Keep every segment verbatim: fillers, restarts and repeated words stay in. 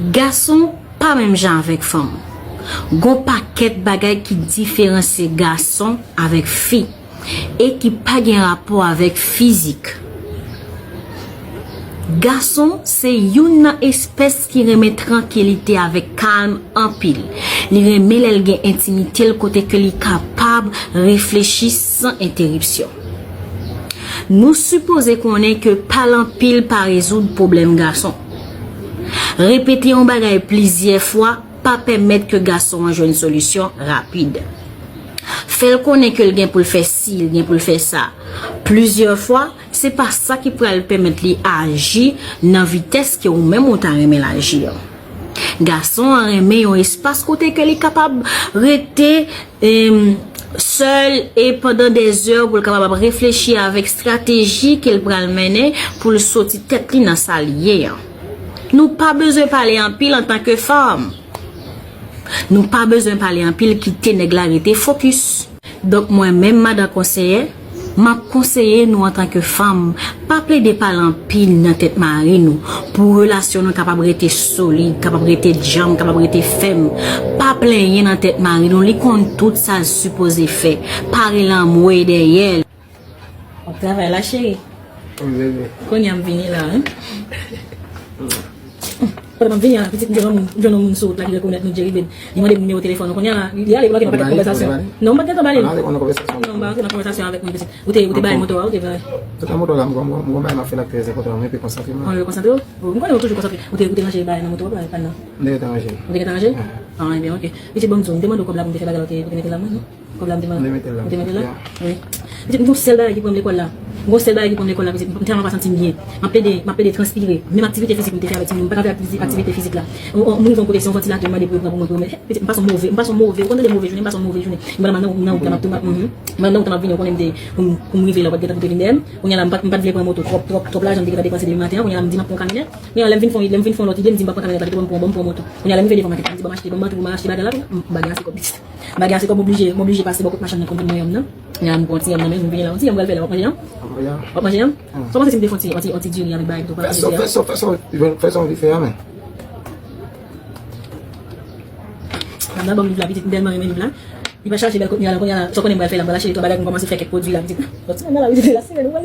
Gason pa menm jan avèk fanm. Gon pakèt bagay ki diferansye gason avèk fi e ki pa gen rapò avèk fizik. Gason se youn nan espès ki renmen trankilite avèk kalm anpil. Li renmen lè l gen entimite l kote ke li kapab reflechi san enteripsyon. Nou sipoze konnen ke pale anpil pa rezoud pwoblèm gason. Repete yon bagay plizyè fwa pa pèmèt ke gason an jwenn solisyon rapid. Fè l konnen ke l gen pou l fè si, l gen pou l fè sa plizyè fwa, se pa sa ki pral pèmèt li aji nan vitès ke ou menm ou ta renmen l aji an. Gason an renmen yon espas kote ke li kapab rete em, sèl e pandan dèzè pou l kapab ap reflechi avèk estrateji ke l pral mennen pou l soti tèt li nan sa l ye an. Nou pa bezwen pale anpil antanke fanm. Nou pa bezwen pale anpil, kite nèg la rete fokis. Donk mwen menm madan konseyè, m ap konseye nou antanke fanm, pa plede pale anpil nan tèt mari nou, pou relasyon nou kapab rete solid, kapab rete djanm, kapab rete fèm. Pa plenyen nan tèt mari nou, li konn tout sa l sipoze fè. Pa rele anmwey dèyè l. W ap travay la, cheri? Wi, bebe. Kounye a m vini la, wi. Pandan m ap vini a, pitit, m jwenn yon moun, m jwenn yon moun sou wout la ki rekonèt nou, Jerry Ben. Li mande m nimewo telefòn ou. Kounye a la, li ale pou l antre nan pakèt konvèsasyon. Non, m pa t gen tan ba li. Non, m pa antre nan konvèsasyon avèk mwen, pitit. Ou te, ou te ba l moto a, ou te ba l. Tout nan moto la, m gon, m gon bagay m ap fè la ki trè enpòtan, mwen pe konsantre mwen. Mwen pe konsantre w? M konnen ou toujou konsantre. Ou te, ou te ranje bagay nan moto a, pa nan. M te gentan ranje. Ou te gentan ranje? Ah, ebyen, ok. Pitit, ban m di w, m te mande w kòb la pou m te fè bagay la, ou te, ou te mete l la mwen, non? Kòb la m te mande. M te mete l la. Ou te mete l la? Wi. Pitit, m gon sèl bagay ki pran m lekòl la. M gon sèl bagay ki pran m lekòl la, pitit. M tèlman pa santi m byen. M ap plede, m ap plede transpire. Menm aktivite fizik m te fè avèk timoun, m pa ka fè akti-, aktivite fizik la. On, on, moun rive yon kote, se yon vantilatè, m mande pou yo pran pou mwen, pou yo mete. Pitit, m pase yon move, m pase yon move, ou konn tande move jounen, m pase yon move jounen. M pral nan, nan wout la, m ap tou, m ap, mhm. M pral nan wout la, m ap vini, ou konnen m te, pou m, pou m rive la, ou pa t gentan pou te vin dèyè m. Kounye a la, m pa t, m pa t vle pran moto, twòp, twòp, twòp lajan m te gentan depanse depi maten an. Kounye a la, m di m ap pran kamyonèt. Kounye a, lè m vin fè yon, lè m vin fè yon lòt ide, m di m pa pran kamyonèt la, pito ban m pran, ban m pran moto. Kounye a, lè m vin fè devan makèt la, m di ban m achte, ban m batou pou m achte bagay la, m, bagay ase kòb. M pa gen ase kòb, m oblije, m oblije pase bò kot machann nan pou m vin pran yanm nan. Kounye a, m pran ti yanm nan, men m vin la, yon ti yanm m pral fè la, w ap manje yanm? M ap manje yanm. W ap manje yanm? Hmm. Sa w panse si m te fè yon ti, yon ti, yon ti diri avèk bagay tou, pa manje a? Fè sa, fè sa, fè sa, fè sa w vin fè a, men. Madam, ban m liv la, pitit, m tèlman renmen liv la. Li pa chache bèl kontni a la, kounye a la, sa w konnen m pral fè la, m pral achte de twa bagay pou m kòmanse fè kèk pwodui la, pitit. Sòti nan la, pitit, la sirèn, ou pral,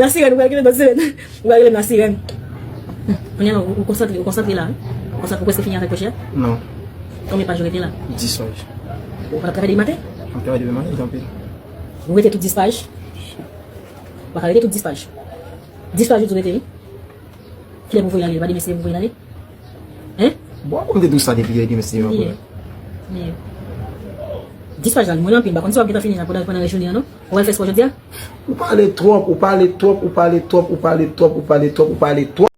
la sirèn, ou pral rele m la sirèn. Ou pral rele m la sirèn. Kounye a la, ou, ou konsantre, ou konsantre la, wi. Konsantre, ou prèske fini avèk kwochè a? Non. Konbyen paj ou rete la? Dis paj. Ou pa t ap travay depi maten? M ap travay depi maten, tanpri. Ou rete tout dis paj? Ou pa ka rete tout dis paj. Dis paj ou di w rete, wi. Kilè pou voye l ale? Pa demen si pou voye l ale? Hein? Bon, pou m te di w sa depi yè, demen si pou voye. Dis paj la, li mwen anpil, m pa konn si w ap gentan fini la pandan, pandan rès jounen an, non? Ou pral fè spò jodi a? Ou pale twòp, ou pale twòp, ou pale twòp, ou pale twòp, ou pale twòp, ou pale twòp.